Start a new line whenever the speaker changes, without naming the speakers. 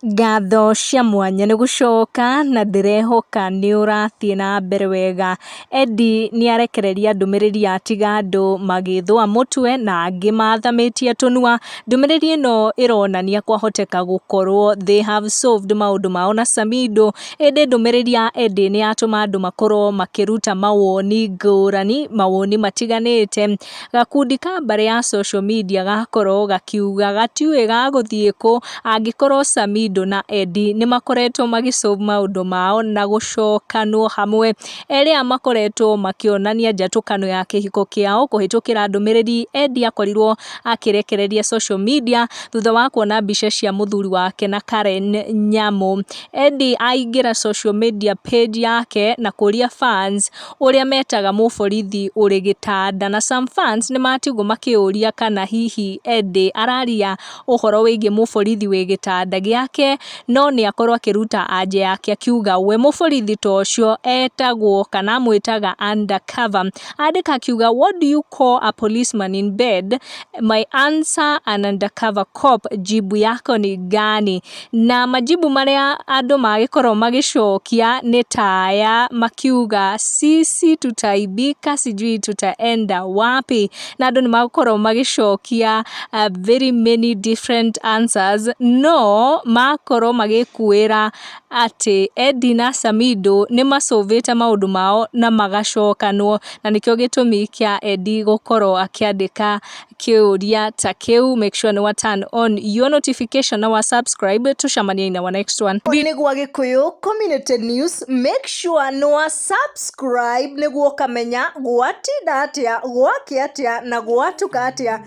Ngatho cia mwanya nĩ gũcoka na ndĩrehoka nĩ ũrathiĩ na mbere wega. Eddie nĩ arekereria ndũmĩrĩri yatiga andũ magĩthũa mũtwe na angĩ mathamĩtie tũnua. Ndũmĩrĩri ĩno ĩronania kwahoteka gũkorwo they have solved maũndũ mao na Samidoh, ĩndĩ ndũmĩrĩri ya Eddie nĩ yatũma andũ makorwo makĩruta mawoni ngũrani, mawoni matiganĩte. Gakundi ka mbarĩ ya social media gakorwo gakiuga gatiũĩ gagũthiĩ kũ angĩkorwo Samidoh na Eddie nĩ makoretwo magĩsolve maũndũ mao na gũcokanwo hamwe. Erĩ aya makoretwo makĩonania njatũkano ya kĩhiko kĩao kũhĩtũkĩra ndũmĩrĩri Eddie akorirwo akĩrekereria social media thutha wa kuona mbica cia mũthuri wake na Karen Nyamu. Eddie aingĩra social media page yake na kũria fans ũrĩa metaga mũborithi ũrĩ gĩtanda, na some fans nĩ matigwo makĩũria kana hihi Eddie araria ũhoro wĩgiĩ mũborithi wĩ gĩtanda gĩake, no nĩ akorwo akĩruta anja yake akiuga we mũborithi ta ũcio etagwo kana amwĩtaga undercover. Andĩka akiuga, "What do you call a policeman in bed? My answer, an undercover cop. Jibu yako ni gani?" Na majibu marĩa andũ magĩkorwo magĩcokia nĩ taya makiuga, "Sisi tutaibika, sijui tutaenda wapi," na andũ nĩ makorwo magĩcokia very many different answers, no makorwo magĩkuĩra atĩ Eddie na Samidoh nĩ masolvĩte maũndũ mao na magacokanwo, na nĩkĩo gĩtũmi kĩa Eddie gũkorwo akĩandĩka kĩũria ta kĩu. Make sure nĩ wa turn on your notification na wa subscribe. Tucemanie in our next one.
Nĩ gwa Gĩkũyũ Community News. Make sure nĩ wa subscribe nĩguo ũkamenya gwatinda atĩa, gwakĩa atĩa na gwatuka atĩa.